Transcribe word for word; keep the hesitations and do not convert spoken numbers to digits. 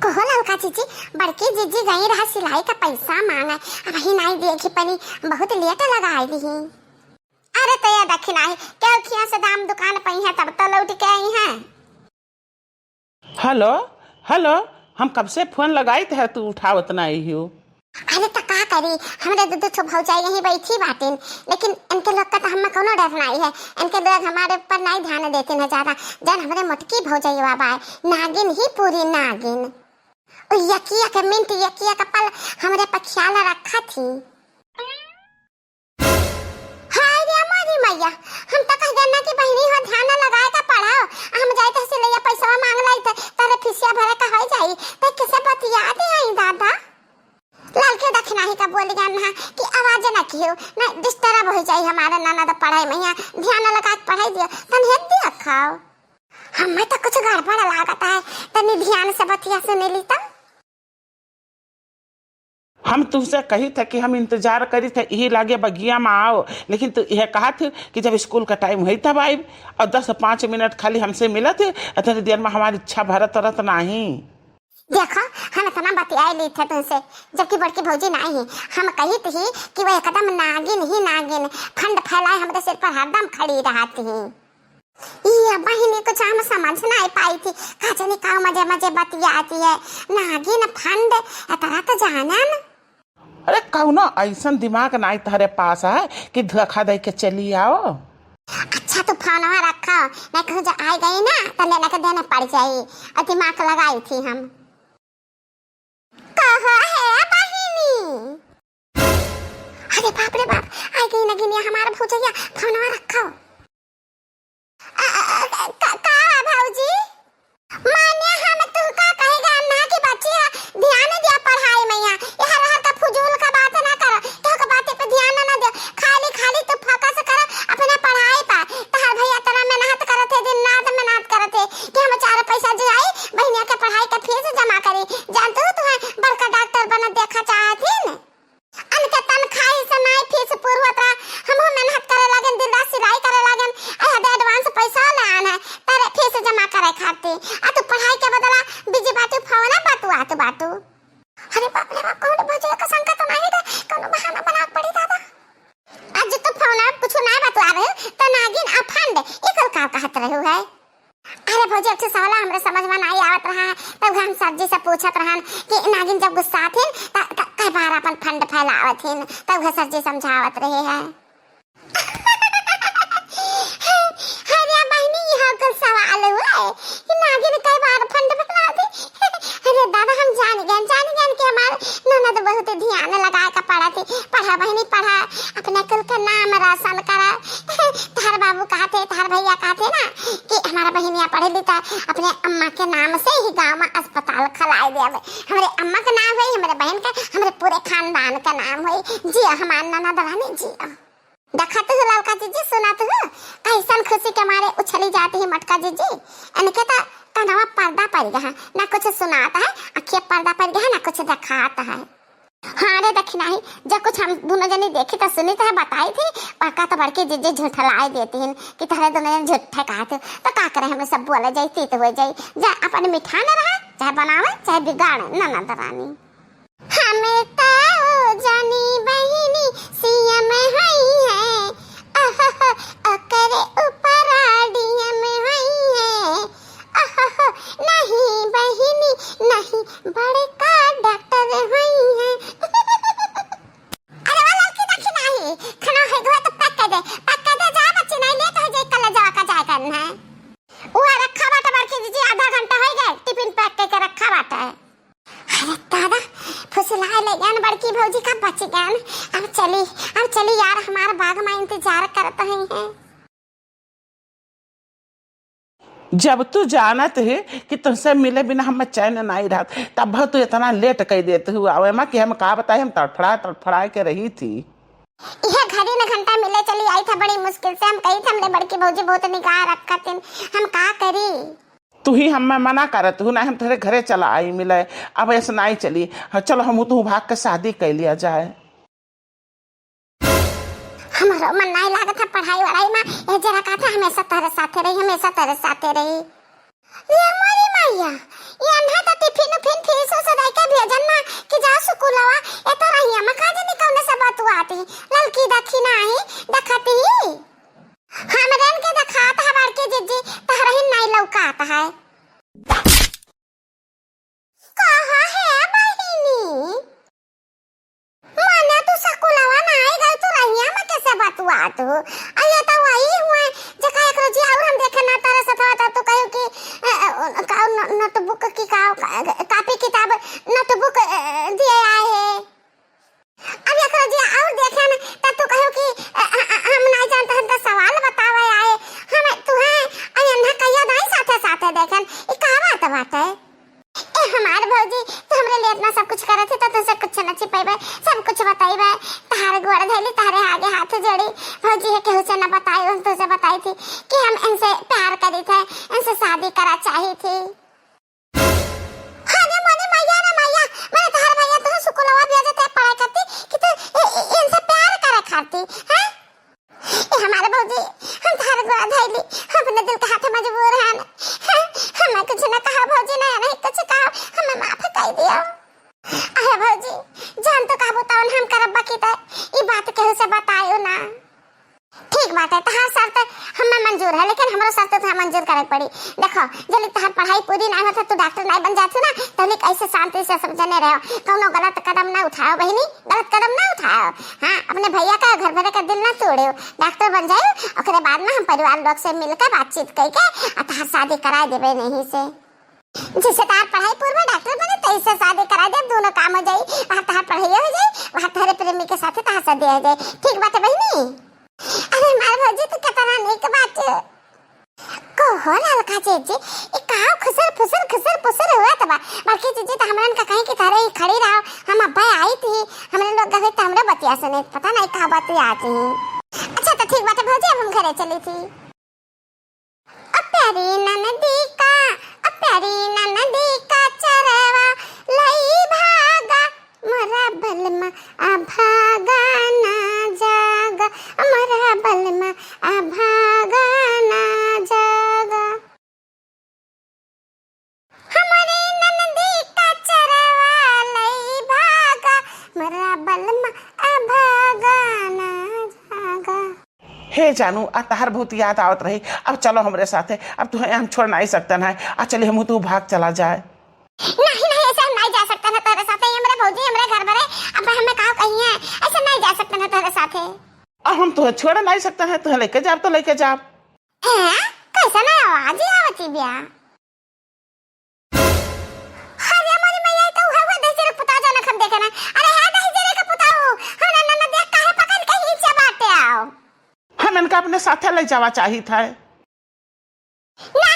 कहो ललका जीजी, बड़की जीजी गई रहा सिलाई का पैसा मांगे, अबहीं नाई देखी पनी, बहुत लेट लगाई दिही। अरे तो ये दखिनाही, केहू खिया से दाम दुकान पइहैं तब तो लौट के अइहैं। हेलो, हेलो, हम कब से फोन लगाइत है, तू उठावत नाई हो। अरे त का करी, हमरे दू दू ठो भौजाई यहीं बैठी बाटिन, लेकिन इनके लोग का त हमें कौनो डर नाई है। इनके लोग हमारे ऊपर नाई ध्यान देतिन है ज्यादा। जौन हमरे मोटकी भौजइया बाय, नागिन ही पूरी नागिन। उ यकिया के मिनट, यकिया के पल हमरे पर ख्याल रखा थी। हाय रे मोरी मैया, हम त कह देना कि बहिनी हो ध्यान लगाए का पढ़ाओ, हम जाइत है सिलैया पैसवा मांग लाई त तारे फीसिया भरे का हो जाई, त किसे बतिया दे आई दादा। ललके दखिनाही का बोल गया ना कि आवाज ना कियो, ना डिस्टर्ब हो जाई हमारे ननद पढ़ाई में, यहाँ ध्यान लगा के पढ़ाई दियो, तन हेत दिया खाओ। हमें तो कुछ गड़बड़ लागत है, तनी ध्यान से बतिया सुन ली तो। हम तुमसे कही थे कि हम इंतजार करी थे, यही लागे बगिया में आओ, लेकिन तू यह कहा थे कि जब स्कूल का टाइम होई तब आइब, और दस पाँच मिनट खाली हमसे मिलत है, अतने देर में हमारी इच्छा भरत रत नाही। देखो, हम इतना बतियाए ली थे तुमसे, जबकि बड़की भौजी नाही है। हम कही थी कि वो एकदम नागिन ही नागिन, फंड फैलाए हमरे सिर पर हरदम खड़ी रहती है। ये बहिनी कुछ हम समझ नहीं पाई थी, का जानी का मजे मजे बतियाती है। नागिन फंड, इतना तो जानन। अरे कौनो ऐसन दिमाग नाई तहरे पास है कि धोखा दे के चली आओ। अच्छा तू फोनवा रखा, मैं कहूँ जो आ गई ना तो लेने के देने पड़ जाई, और दिमाग लगाई थी हम। कहो हे बहिनी। अरे बाप रे बाप, आ गई नगिनिया हमार भौजैया, फोनवा रखो। अ, अ, अ, का, का भौजी? माने हम तुमका कहे गए ना कि बच्ची है, ध्यान दिया पढ़ाई में, यहाँ यहाँ रहर का फजूल का बात ना करो, केहू के बातें पे ध्यान ना दो, खाली खाली तू फोकस करो अपने पढ़ाई पर। तहार भैया तेरा मेहनत करत है, दिन रात मेहनत करत है कि हम चार पैसा जुटाई, बहिनिया के पढ़ाई के फीस जमा करी। जानते हो तुम्हें बड़का डॉक्टर बनत देखा चाहत ही न? अनके तनखाही से नाई फीस पूर होत रहा, हमहू मेहनत करे लागेन, दिन रात सिलाई करे लागेन, आ हदे advance पैसा ले आन है तारे फीस जमा करे खातिर। आ तू पढ़ाई के बदला busy बाटू, फोन बतुआत बाटू। अरे बाप रे बाप, कौन भौजी का शंका तो नहीं रे, कौनो बहाना बना पड़ी दादा। आज तो फोन कुछ ना बतुआ रहे, तो नागिन आ फंड, एकर का कहत रहू है? अरे भौजी, एक ठे सवाल हमरे समझ में नाई आवत रहा, तब हम सर जी से पूछत रहन कि नागिन जब गुस्सात हिन, त, त कई बार अपन फंड फैलावत हिन, तब उहे सर जी समझावत रहे हैं। अरे बहिनी, यह कुल सवाल हुआ है कि नागिन कई बार फंड फैलावत हिन? अरे दादा, हम जान गए, जान गए कि हमार ननद बहुत ध्यान लगा के पढ़त ही। पढ़ा बहिनी, पढ़ा, अपने कुल के नाम रोशन करा। तहार बाबू कहते, तहार भैया कहते ना कि हमारा बहिनिया पढ़े ली तो अपने अम्मा के नाम से ही गाँव में अस्पताल खलाए दे। अब हमरे अम्मा के नाम होई, हमरे बहन के, हमरे पूरे खानदान के नाम होई। जिया हमार ननद रानी, जिया। देखत हो ललका जीजी, सुनत हो, कैसन खुशी के मारे उछली जाती है मोटका जीजी। इनके तो कनवा पर्दा पड़ गया है, ना कुछ सुनात है, अखिया पर्दा पड़ गया है, ना कुछ देखात है। हाँ रे दखिनाही, जब कुछ हम दुनो जनी देखी त सुनी त बताई थी, पक्का तो बड़की जीजी झुठलाए देती हिन कि तहरे दुनो जन झूठे कहत हो, तो का करे, हमें सब बोले जाई, तीत हो जाई, जा अपन मिठान रहा, चाहे बनावे, चाहे बिगाड़े, ननद रानी। हमें तो जानी बहिनी सीएम हई है, अहह, ओकरे ऊपर डीएम हई है, अहह, नहीं बहिनी, नहीं बड़का डॉक्टर हई है। अरे वो लड़की देखी नहीं, खाना है, धोए तो पैक कर दे, पैक कर दे, जा बच्ची, नहीं लेट हो जाए, कल जावा का जाए करना है। वो रखा बाटे बड़की जीजी, आधा घंटा हो गए, टिफिन पैक करके रखा बाटे। अरे दादा, फुसला ले गन बड़की भौजी का बच गन। अब चली, अब चली यार, हमार बाग में इंतजार करत हई है। जब तू जानत है कि तुमसे मिले बिना हम चैन नहीं रहत, तब तू इतना लेट कर देत हु आवे मा कि हम का बताए, हम तड़फड़ा तड़फड़ा के रही थी। यह घड़ी न घंटा मिले चली आई था बड़ी मुश्किल से। हम कही थे हमरे बड़की भौजी बहुत निगाह रखत हिन, हम का करी? तू ही हमें मना करत हु, नहीं हम तेरे घरे चला आई मिले। अब ऐसे नहीं चली। हाँ, चलो हम तू भाग के शादी कर लिया जाए। हमारो मन नहीं लागत है पढ़ाई वढ़ाई में। ये जरा कहा था हमेशा तेरे साथे रही, हमेशा तेरे साथे रही। ये मोरी मैया, ये अन्हा तो टिफिन उफिन अरे तो वही हुआ, जका एक रोजी और हम देखे ना तारे सथवा, तो तू कहू कि, अ, अ, का न-, notebook की का, का, copy किताब, notebook, अ, दिए आए है। अब एक रोजी और देखे ना, तो तू कहू कि, अ, अ, अ, हम नहीं जानते हैं, तो सवाल बतावे आए। हम, तू है, अ, इन्हें कहिया नहीं साथे साथे देखे, ये का बात बात है? ए हमार भौजी, तू हमरे लिए इतना सब कुछ करत ही, तो तुझसे कुछ न छिपैबे, सब कुछ बतैबे। तहार गोड़ धैली, तहरे आगे हाथ जोड़ी। भौजी है, केहू से न बताई, हम तुझसे बताई थी कि हम इनसे प्यार करी थे, इनसे शादी करा चाही थी। अरे मोरी मैया रे मैया, मैंने तहार भैया तुझे स्कूलवा भेजे थे पढ़ाई करती कि तू इ-, इ-, इनसे प्यार करे खाती, हैं? ए हमारे भौजी, हम तहार गोड़ धैली, हम अपने दिल के हाथे मजबूर हन। हमें कुछ न कहा भौजी, ना नहीं कुछ कहा, हमें माफ कर दियो। अरे भौजी, जान तो कहबो तौन हम करब, बाकी तो ई बात केहू से बतायो ना। ठीक बात है, तहार शर्त हमें मंजूर है, लेकिन हमरो शर्त तो मंजूर करे के पड़ी। देखो, जब तहार पढ़ाई पूरी नहीं होता, तू डॉक्टर नहीं बन जाती ना, तब ऐसे शांति से समझने रहो, कौनो गलत कदम ना उठाओ बहिनी। गलत कदम ना उठाओ। हाँ, अपने भैया का घर भरे का दिल ना तोड़ो, डॉक्टर बन जाओ, ओकरे बाद में हम परिवार लोग से मिलकर बातचीत करके आ तहार शादी कराए देबे नहीं से। जिससे तहार पढ़ाई पूर्व डॉक्टर बने, तो इससे शादी कराए दे, दोनों काम हो जाई, वहाँ तहार पढ़ाई हो जाई, वहाँ तहरे प्रेमी के साथ तहार शादी हो जाई। ठीक बात है बहिनी? अरे हमार भौजी, तू कितना नीक बात है। कहो ललका जीजी, ई का खुसर फुसर खुसर फुसर हुआ तबा? बड़की जीजी तो हमरन का कहीं की तरह ही खड़ी रहो, हम अब्बे आई थी, हमरे लोग गए तो हमरे बतिया सुने, पता नहीं का बतिया थी। अच्छा तो ठीक बात है भौजी, अब हम घरे चली थी। ओ प्यारी ननदी का, ओ प्यारी ननदी का चरवा लई भागा, मोरा बलमा अभागा ना जागा, मोरा बलमा अभागा ना जागा। हमरे ननदी का चरवा लई भागा, मोरा बलमा अभागा ना जागा। हे जानू, आ तहार बहुत याद आवत रही। अब चलो हमरे साथे, अब तुहें हम छोड़ नहीं सकतन है। आ चली, हम तू भाग चला जाए। नहीं, नहीं, ऐसे हम नहीं जा सकते ना तोहरे साथे, ये हमरे भौजी, हमरे घर भरे, अब हमें का कही है, ऐसे नहीं जा सकते ना तोहरे साथे। अब हम तुहें छोड़ नहीं सकते हैं, तुहें लेके जाब तो लेके जाब। हैं? कैसन आवाज ही आवती बिया? अरे मोरी मैया, ई तो उहे, उहे दहिजरे पुताऊ जौन हम देखे ना। अरे हे दहिजरे के पुताऊ, हमरा ननदिया काहे पकड़ के खींचे बाटे आओ? हम इनका अपने साथे ले जावा चाहित है। ना,